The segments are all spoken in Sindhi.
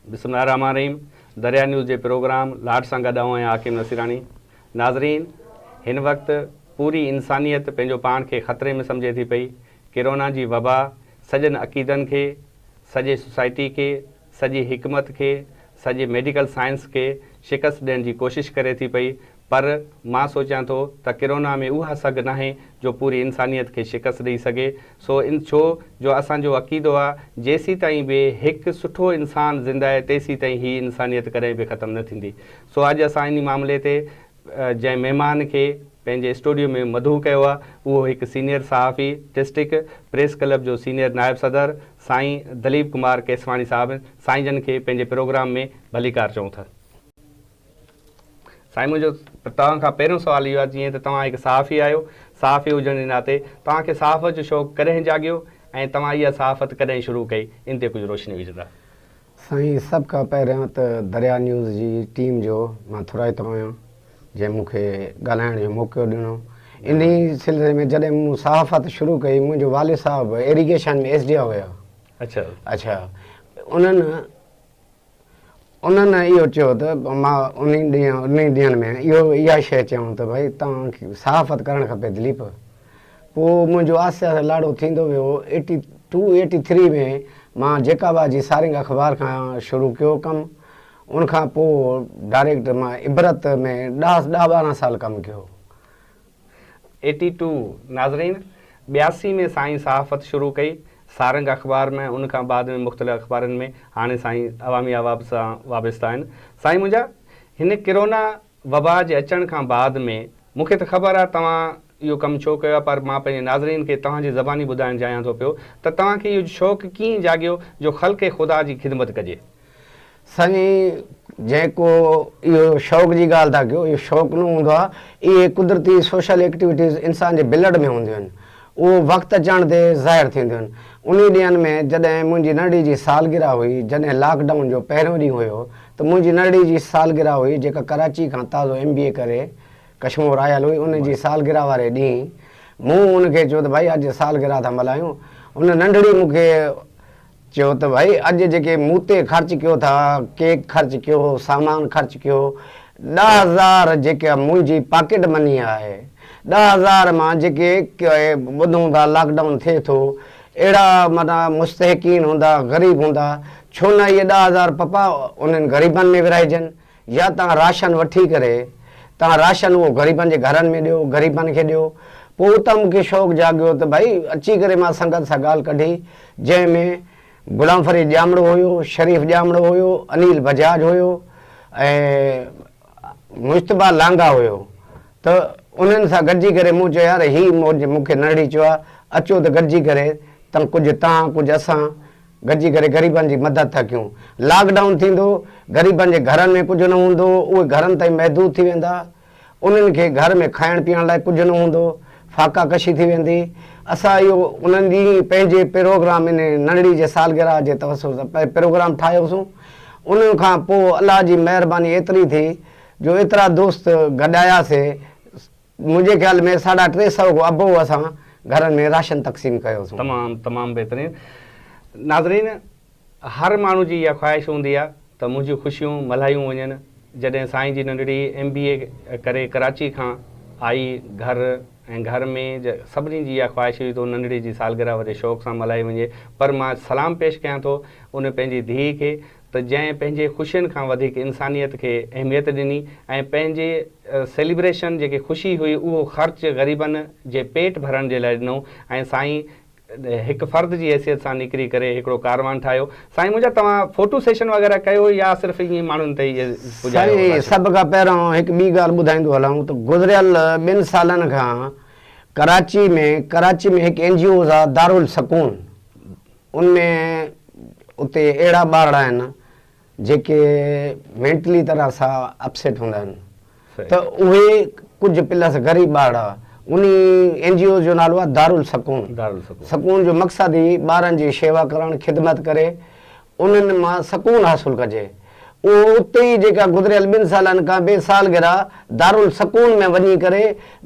بسم الله الرحمٰن الرحيم دريا نيوز جي پروگرام لاٽ سان گڏ آئون آهيان حاڪم نصيراڻي ناظرين هن وقت پوري انسانيت پنهنجو پاڻ کي خطري ۾ سمجهي ٿي پئي ڪرونا جي وبا سڄن عقيدن کي سڄي سوسائٽي کي سڄي حڪمت کي سڄي ميڊيڪل سائنس کي شڪست ڏيڻ جي ڪوشش ڪري ٿي پئي پر مان سوچيان ٿو ته ڪرونا ۾ اها سگهه ناهي جو پوري انسانيت کي شڪست ڏئي سگهي سو ان ڇو جو اسان جو عقيدو آ جيسيتائين به هڪ سٺو انسان زنده آهي تيسيتائين هي انسانيت ڪڏهن به ختم نه ٿيندي سو اڄ اسان انهي معاملي تي جنهن مهمان کي پنهنجي اسٽوڊيو ۾ مدعو ڪيو آ اهو هڪ سينيئر صحافي ڊسٽرڪٽ پريس ڪلب جو سينيئر نائب صدر سائين دليپ ڪمار ڪيسواڻي صاحب سائين جن کي پنهنجي پروگرام ۾ ڀليڪار چئون ٿا. سائين منهنجو توهان کان پهريون سوال اهو آهي جيئن ته توهان هڪ صحافي آهيو، صحافي هجڻ جي ناتي توهان کي صحافت جو شوق ڪڏهن جاڳيو ۽ توهان اها صحافت ڪڏهن شروع ڪئي ان تي ڪجهه روشني وجهندا. سائين سڀ کان پهريان ته دريا نيوز جي ٽيم جو مان ٿورائتو آهيان جنهن مون کي ڳالهائڻ جو موقعو ڏنو. انهي سلسلي ۾ جڏهن مون صحافت شروع ڪئي منهنجو والد صاحب ايريگيشن ۾ ايس ڊي او هيا. اڇا. اڇا انهن انهن اهو چيو ته مان انهي ڏينهن انهي ڏينهن ۾ اهو اها شيء چيائون ته ڀئي توهان کي صحافت ڪرڻ کپي دليپ. پوء منهنجو آهستي آهستي لاڙو ٿيندو ويو. ايٽي ٽو ايٽي ٿري ۾ مان جيڪب آباد جي سارنگ اخبار کان شروع ڪيو ڪم. ان کان پوء ڊائريڪٽ مان عبرت ۾ ڏهه ڏهه ٻارهن سال ڪم ڪيو. ايٽي ٽو، ناظرين، ٻياسي ۾ سائين صحافت شروع ڪئي، سارنگ اخبار ۾ ان کان بعد ۾ مختلف اخبارن ۾ هاڻي سائين عوامي آواز سان وابسته آهن. سائين منهنجا، هن ڪرونا وبا جي اچڻ کان بعد ۾ مون کي ته خبر آهي توهان اهو ڪم ڇو ڪيو آهي پر مان پنهنجي ناظرين کي توهان جي زباني ٻڌائڻ چاهيان ٿو پيو ته توهان کي اهو شوق ڪيئن جاڳيو جو خلق خدا جي خدمت ڪجي؟ سائين جيڪو اهو شوق جي ڳالهه ٿا ڪيو اهو شوق نه هوندو آهي اهي قدرتي سوشل ايڪٽيوٽيز انسان جي بلڊ ۾ هونديون آهن اهو وقت اچڻ تي ظاهر ٿينديون آهن انهي ڏينهن ۾ جڏهن منهنجي ننڍڙي جي سالگرهه هئي جڏهن لاڪ ڊائون جو پهريون ڏينهن هيو ته منهنجي ننڍڙي جي سالگرهه هئي جيڪا ڪراچي کان تازو ايم بي اي ڪري ڪشمور آيل هئي ان جي سالگرهه واري ڏينهن مون ان کي چيو ته ڀائي اڄ سالگرهه ٿا ملهايون ان ننڍڙي مون کي چيو ته ڀائي اڄ جيڪي مون تي خرچ ڪيو ٿا، ڪيڪ خرچ ڪيو، سامان خرچ ڪيو، 10,000 جيڪا منهنجي پاڪيٽ مني آهي، 10,000 مان جيڪي ٻڌون ٿا لاڪ ڊائون ٿئي ٿو، اهڙا معنيٰ مستحقين هوندا، غريب هوندا، ڇو نه اهي 10,000 پپا انهن غريبن ۾ ورهائجن يا توهان راشن وٺي ڪري توهان راشن اهو غريبن جي گهرن ۾ ڏيو، غريبن کي ڏيو. پوء اتان مون کي شوق جاڳيو ته ڀائي اچي ڪري مان سنگت سان ڳالهه ڪڍي جنهن ۾ غلام فريد ڄامڙو هيو، شريف ڄامڙو هيو، انيل بجاج هيو ۽ مجتبيٰ لانگاهه هيو ته انهن سان گڏجي ڪري مون چيو يار هي مون کي ننڍڙي چيو آهي اچو ته گڏجي ڪري تن ڪجهه توهان ڪجهه اسان گڏجي ڪري غريبن جي مدد ٿا ڪيون. لاڪ ڊائون ٿيندو، غريبن جي گهرن ۾ ڪجهه نه هوندو، اهي گهرن تائين محدود ٿي ويندا، انهن کي گهر ۾ کائڻ پيئڻ لاء ڪجهه نه هوندو، فاقا ڪشي ٿي ويندي. اسان اهو انهن ڏينهن پنهنجي پروگرام ان ننڍڙي جي سالگرهه جي توسط سان پروگرام ٺاهيوسون. ان کان پوء الله جي مهرباني ايتري ٿي جو ايترا دوست گڏاياسي، منهنجي خيال ۾ ساڍا ٽي سئو کان ابو اسان گهرن ۾ راشن تقسيم ڪيوسون. تمام تمام بهترين ناظرين هر ماڻهو جي اها خواهش هوندي آهي ته منهنجون خوشيون ملهايون وڃن جڏهن سائين جي ننڍڙي ايم بي اي ڪري ڪراچي کان آئي گهر ۽ گهر ۾ سڀني جي اها خواهش هئي ته ان ننڍڙي جي سالگرهه وڏي شوق سان ملهائي وڃي پر مان سلام پيش ڪيان ٿو ان پنهنجي ڌيء کي ته جنهن پنهنجي خوشين کان وڌيڪ انسانيت کي اهميت ڏني ۽ پنهنجي سيليبريشن جيڪي خوشي هئي اهو خرچ غريبن جي پيٽ ڀرڻ جي لاء ڏنو ۽ سائين هڪ فرد جي حيثيت سان نڪري ڪري هڪڙو ڪاروان ٺاهيو. سائين منهنجا توهان فوٽو سيشن وغيره ڪيو يا صرف ائين ماڻهن تي ئي پڄايو سائين راشن؟ سڀ کان پهريون هڪ ٻي ڳالهه ٻڌائيندو هلان ته گذريل ٻن سالن کان ڪراچي ۾ ڪراچي ۾ هڪ اين جي اوز آ دارالسڪون ان ۾ اتي اهڙا ٻارڙا آهن جيڪي مينٽلي طرح سان اپسيٽ هوندا آهن ته اهي ڪجهه پلس غريب ٻارڙا انهي اين جي اوز جو نالو آهي دارالسڪون سڪون جو مقصد ئي ٻارن جي شيوا ڪرڻ خدمت ڪري انهن مان سڪون حاصل ڪجي اهو اتي ئي جيڪا گذريل ٻن سالن کان بي سالگرهه دارالسڪون ۾ وڃي ڪري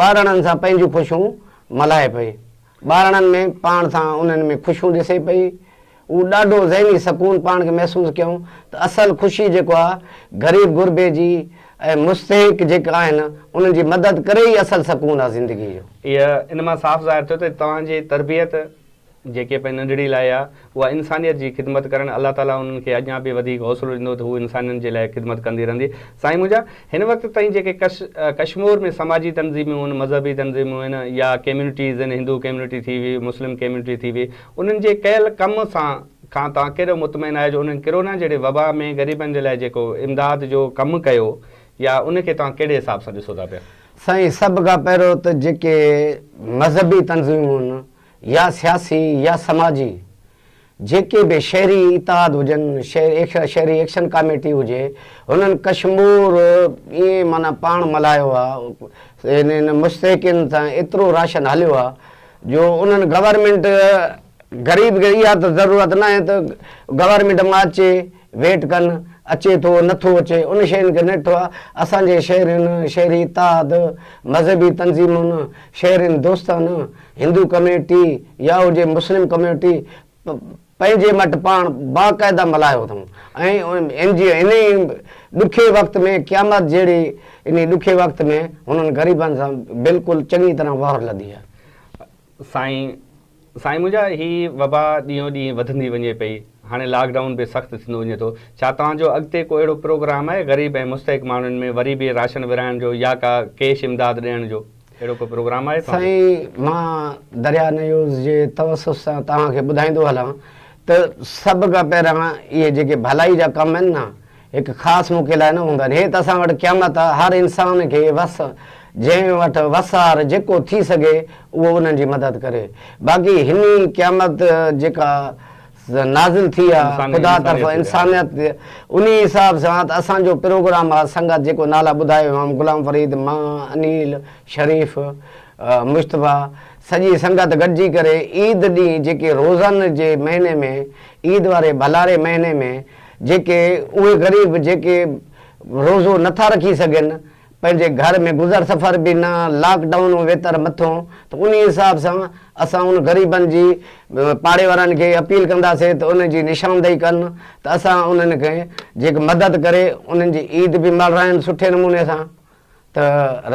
ٻارڙن سان پنهنجون خوشيون ملهائي پئي ٻارڙن ۾ پاڻ سان انهن ۾ خوشيون ڏسي پئي. اهو ڏاڍو ذهني سڪون پاڻ کي محسوس ڪيائون ته اصل خوشي جيڪو آ غريب غربي جي ۽ مستحق جيڪي آهن انهن جي مدد ڪري ئي اصل سڪون آ زندگي جو. اها ان مان صاف ظاهر ٿيو ته توهان جي تربيت جيڪي پنهنجي ننڍڙي لاء آ اها انسانيت جي خدمت ڪرڻ الله تعالي انهن کي اڃا به وڌيڪ حوصلو ڏيندو ته هو انسانن جي لاء خدمت ڪندي رهندي. سائين منهنجا هن وقت تائين جيڪي ڪش ڪشمور ۾ سماجي تنظيمون آهن مذهبي تنظيمون آهن يا ڪيميونٽيز آهن هندو ڪيميونٽي ٿي وئي مسلم ڪيميونٽي ٿي وئي انهن جي ڪيل ڪم سان کان توهان ڪيڏو مطمئن آهيو جو انهن ڪرونا جهڙي وبا ۾ غريبن جي لاء جيڪو امداد جو ڪم ڪيو يا ان کي توهان ڪهڙي حساب سان ڏسو ٿا پيا؟ سائين سڀ کان پهريون ته جيڪي مذهبي تنظيمون يا سياسي يا سماجي جيڪي به شهري اتحاد هجن شهري ايڪشن ڪاميٽي هجي هنن ڪشمور ائين معنيٰ پاڻ ملهايو آ انهن مستحقين سان ايترو راشن هليو آ جو انهن گورنمينٽ غريب کي اها ته ضرورت ناهي ته گورنمينٽ مان اچي ويٽ ڪن اچي ٿو نه ٿو اچي ان شين کي نه ڏٺو آهي اسان جي شهرين شهري اتحاد مذهبي تنظيمن شهرين دوستن هندو ڪميونٽي يا هجي مسلم ڪميونٽي پنهنجي مٽ پاڻ باقاعده ملهايو اٿئون ۽ ان جي انهي ڏکي وقت ۾ قيامت جهڙي انهي ڏکي وقت ۾ هنن غريبن سان بلڪل چڱي طرح واهر لڌي آهي. سائين سائين منهنجا هي وبا ڏينهون ڏينهن وڌندي وڃي پئي هاڻي لاڪ ڊائون به سخت ٿيندو وڃي ٿو ڇا توهان جو اڳتي ڪو اهڙو پروگرام آهي غريب ۽ مستحق ماڻهن ۾ وري به راشن ورهائڻ جو يا ڪا ڪيش امداد ڏيڻ جو؟ اهڙو ڪو پروگرام آهي توهان جو؟ سائين مان دريا نيوز جي توسط سان توهان کي ٻڌائيندو هلان ته سڀ کان پهريان اهي جيڪي ڀلائي جا ڪم آهن نه هڪ خاص موقعي لاء نه هوندا آهن هي ته اسان وٽ قيامت آهي هر انسان کي وس جنهن وٽ وس آهر جيڪو ٿي سگهي اهو انهن جي مدد ڪري باقي هني قيامت جيڪا نازل ٿي آ خدا طرفان انسانيت تي انهي حساب سان ته اسان جو پروگرام آ سنگت جيڪو نالا ٻڌايو هئم غلام فريد مان انيل شريف مصطفيٰ سڄي سنگت گڏجي ڪري عيد ڏينهن جيڪي روزن جي مهيني ۾ عيد واري ڀلاري مهيني ۾ جيڪي اهي غريب جيڪي روزو نٿا رکي سگهن پنهنجي گهر ۾ گذر سفر به نه لاڪ ڊائون ويتر مٿو ته انهي حساب سان اسان ان غريبن جي پاڙي وارن کي اپيل ڪنداسين ته انهن جي نشاندهي ڪن ته اسان انهن کي جيڪ مدد ڪري انهن جي عيد به ملهائن سٺي نموني سان ته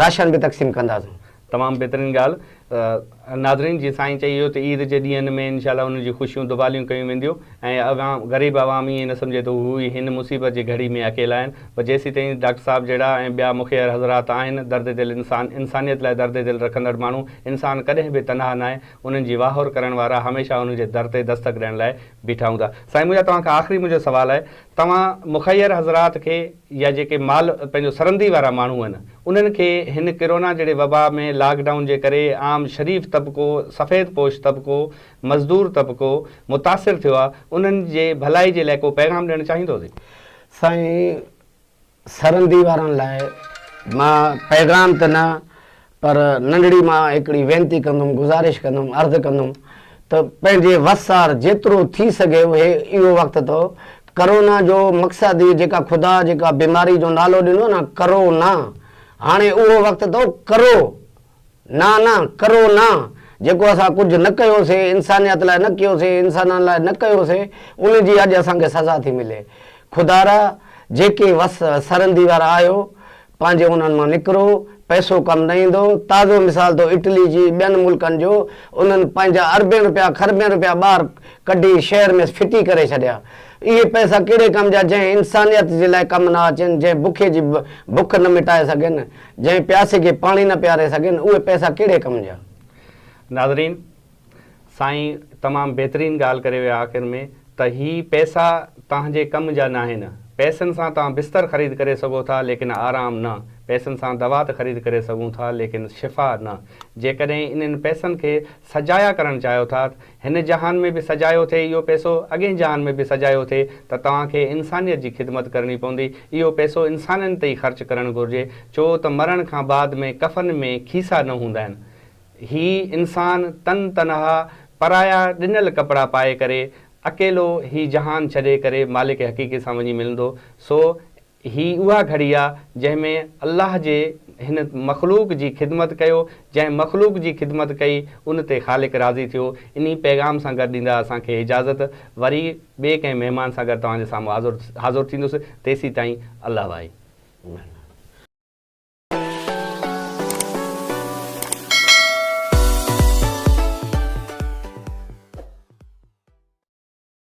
راشن به تقسيم ڪنداسون. تمام بهترين ڳالهه ناظرين جيئن سائين چئي ويو ته عيد جي ڏينهن ۾ انشاء الله انهن جون خوشيون دوباليون ڪيون وينديون ۽ عوام غريب عوام ائين نه سمجهي ته هو هن مصيبت جي گهڙي ۾ اڪيلا آهن پر جيسيتائين ڊاڪٽر صاحب جهڙا ۽ ٻيا مخير حضرات آهن درد دل انسان انسانيت لاء درد دل رکندڙ ماڻهو انسان ڪڏهن به تنها ناهي انهن جي واهر ڪرڻ وارا هميشه انهن جي در تي دستڪ ڏيڻ لاء بيٺا هوندا سائين منهنجا توهان کان آخري منهنجو سوال آهي توهان مخير حضرات کي يا جيڪي مال پنهنجو سرندي وارا ماڻهو آهن انهن کي هن ڪرونا جهڙي وبا ۾ لاڪ ڊائون جي ڪري عام شريف طبقو سفيد پوش طبقو مزدور طبقو متاثر ٿيو آهي انهن جي ڀلائي جي لاء ڪو پيغام ڏيڻ چاهيندو سي. سائين سرندي وارن لاء مان پيغام ته نه پر ننڍڙي مان هڪڙي وينتي ڪندم، گذارش ڪندم، عرض ڪندم ته پنهنجي وس آهر جيترو ٿي سگهي اهي اهو وقت اٿو ڪرونا جو مقصد هي جيڪا خدا جيڪا بيماري جو نالو ڏنو نه ڪرو نا هاڻي اهو وقت اٿو ڪرو نا نه ڪرو نا جيڪو اسان ڪجهه نه ڪيوسي انسانيت لاء نه ڪيوسي انسانن لاء نه ڪيوسي ان جي اڄ اسان کي سزا ٿي ملي خدارا جيڪي وس سرندي وارا آهيو پنهنجي انهن مان نڪرو، پئسو ڪم نه ايندو، تازو مثال ٿو اٽلي جي ٻين ملڪن جو، انهن پنهنجا اربين رپيا کربين رپيا ٻاهر ڪڍي شهر ۾ ڦٽي ڪري ڇڏيا، اهي پئسا ڪهڙي ڪم جا جنهن انسانيت جي لاء ڪم نه اچن، جنهن بکي جي بک نه مٽائي سگهن، جنهن پياسي کي پاڻي نه پياري سگهن، اهي پئسا ڪهڙي ڪم جا. ناظرين سائين تمام بهترين ڳالهه ڪري ويا آخر ۾ ته هي پئسا توهان جي ڪم جا ناهن پئسن سان توهان بستر خريد ڪري سگهو ٿا ليڪن آرام نه پئسن سان دوا ته خريد ڪري سگهون ٿا ليڪن شفا نه جيڪڏهن انهن پئسن کي سجايا ڪرڻ چاهيو ٿا هن جهان ۾ به سجايو ٿئي اهو پئسو اڳئين جهان ۾ به سجايو ٿئي ته توهان کي انسانيت جي خدمت ڪرڻي پوندي اهو پئسو انسانن تي ئي خرچ ڪرڻ گهرجي ڇو ته مرڻ کان بعد ۾ ڪفن ۾ کيسا نه هوندا آهن هي انسان تن تنها پرايا ڏنل ڪپڙا پائي ڪري اڪيلو هي جهان ڇڏي ڪري مالڪ حقيقي سان وڃي ملندو سو هي اها گهڙي آ جنهن ۾ الله جي هن مخلوق جي خدمت ڪيو، جنهن مخلوق جي خدمت ڪئي ان تي خالق راضي ٿيو. انهي پيغام سان گڏ ڏيندا اسان کي اجازت. وري ٻئي ڪنهن مهمان سان گڏ توهان جي سامهون حاضر ٿيندس. تيسين تائين الله واهي.